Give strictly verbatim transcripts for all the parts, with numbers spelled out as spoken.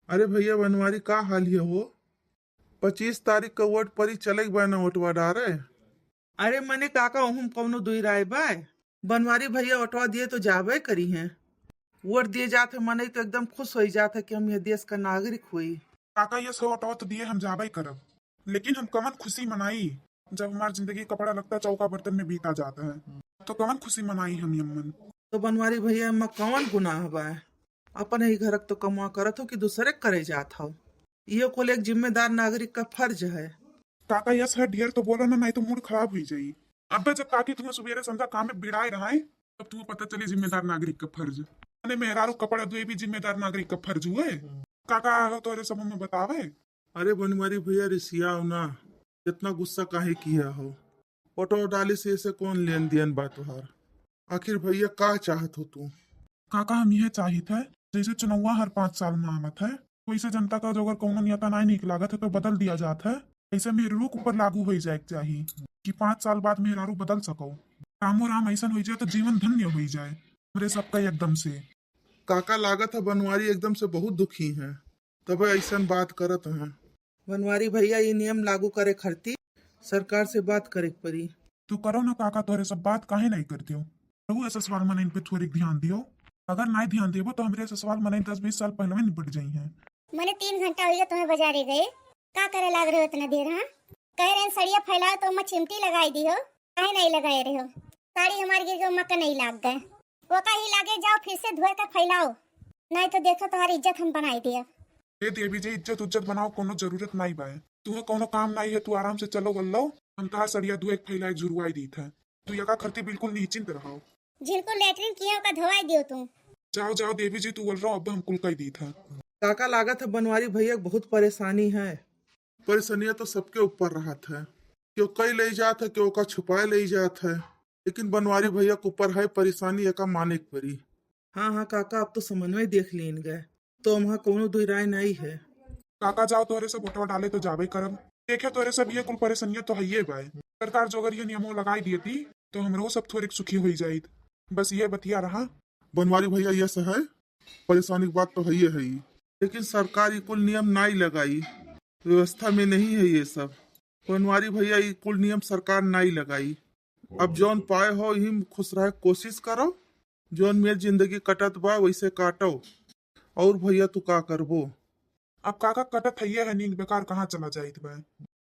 अरे भैया बनवारी, का हाल है हो? पच्चीस तारीख का वोट परी, चले के बा ना वोटवा डारे? अरे मने काका, ओहम कौनो दुई राय बाय? बनवारी भैया वोटवा दिए तो जाबे करी हैं। वोट दिए जात है, मनई तो एकदम खुश होई जात है कि हम यह देश का नागरिक होई। काका, ये सौ वोटवा तो दिए, हम जाबे करब, लेकिन हम कवन खुशी मनाई जब हमार जिंदगी कपड़ा लत्ता चौका बर्तन में बीता जात है? तो कवन खुशी मनाई हम यम्मन? तो बनवारी भैया, एम्मा कवन गुनाह बा? अपन ही घर क तो कमवा करत हो कि दूसरे क करे जात हो? इहो कुल एक जिम्मेदार नागरिक का फर्ज है। काका, यस है, ढेर तो बोलो ना, नहीं तो मूड खराब हुई जाई। अब्बे जब काकी तुम्हें सुबेरे संझा काम में भिड़ाए रहाए, तब तुम्हें पता चली जिम्मेदार नागरिक का फर्ज। अने मेहरारू कपड़ा धोए भी जिम्मेदार नागरिक का फर्ज हुए। काका, आहो तोरे सब हमें बतावे। अरे बनवारी भैया, रिसियाओ ना, इतना गुस्सा काहे किया हो? वोटवा डाले से ऐसे कौन लेन देन बा तोहार? आखिर भैया का चाहत हो तू? काका, हम यह चाहित है, जैसे चुनौवा हर पाँच साल में आवत है, वैसे जनता का जो अगर कौनो नेता नाय नीक लागत है तो बदल दिया जात है। ऐसे मेहरारू के ऊपर लागू होई जाए के चाही कि पाँच साल बाद मेहरारू बदल सको। रामो राम ऐसन होई जाए तो जीवन धन्य होई जाए हमरे सबका एकदम से। काका, लागत है बनवारी एकदम से बहुत दुखी हैं, तबे ऐसन बात करत हैं। बनवारी भैया, ये नियम लागू करे खातिर सरकार से बात करे के पड़ी। तू करो ना काका, तोहरे सब बात काहे नहीं करती हो? रहू ससुराल मनइन पे थोड़ी ध्यान दियो। अगर नहीं ध्यान देबो तो हमरे ससुराल मनइन दस बीस साल पहले निपट जाई हैं। मने तीन घंटा हो गया तुम्हें बाजारे गए, का करे लाग रहे हो इतना देर? हाँ, कह रहे हैं सड़िया फैलाओ तो मैं चिमटी लगाई दी हो, काहे नहीं लगाए रहे हो? साड़ी हमारे गिर गए, मक्का नहीं लाग गए, वो का ही लागे, जाओ फिर से धोए के फैलाओ, नहीं तो देखो तुम्हारी इज्जत हम बनाई दिया। ए देवी जी, इज्जत उज्जत बनाओ, कोनो जरूरत नहीं बाय। तुहे कोनो काम नहीं है, तू आराम से चलो गल्लो, हम तहार सड़िया धोए के फैलाए झुरवाई दीत है। तू यका खरती बिल्कुल निश्चिंत रहो। जिनको लेटरिन किया ओका धोवाई दियो तू। जाओ जाओ देवी जी, तू बोल रहो, अब हम कुल कह दीत है। काका, लागत है बनवारी भैया के बहुत परेशानी है। परेशानियां तो सबके ऊपर रहत है, केहू कई ले जात है, केहू का छुपाए ले जात है, लेकिन बनवारी भैया के ऊपर है परेशानी, एका माने के परी। हाँ हाँ काका, अब तो समन्वय देख लीन गए, तो वहाँ कोनो दुई राय नहीं है। काका, जाओ तोहरे सब वोटवा डाले तो जाबे करब। देखे तोहरे सब ये कुल परेशानियां तो हइये बाय। सरकार जो अगर ये नियमों लगाई दिए थी तो हमरो सब थोड़े सुखी होई जाइत। बस ये बतिया रहा। बनवारी भैया, यस है, परेशानी की बात तो हइये है ही, लेकिन सरकार ये कुल नियम नाई लगाई, व्यवस्था में नहीं है ये सब। बनवारी भैया, ये कुल नियम सरकार नाई लगाई। अब जौन पाए हो यही में खुश रहे कोशिश करो, जौन मेर जिंदगी कटत बा वैसे काटो। और भैया तू का करबो? अब काका कटत हइये है, नींद बेकार कहाँ चला जाइत बा।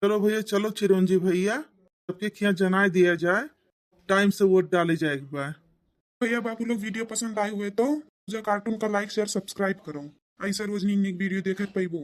चलो भैया, चलो चिरंजी भैया, सबके खिया जनाए दिया जाए, टाइम से वोट डाले जाए के बा। भैया बाबू लोग वीडियो पसंद आए हुए तो मुझे कार्टून का लाइक शेयर सब्सक्राइब करो, ऐसे रोज नीक नीक वीडियो देखे पैबो।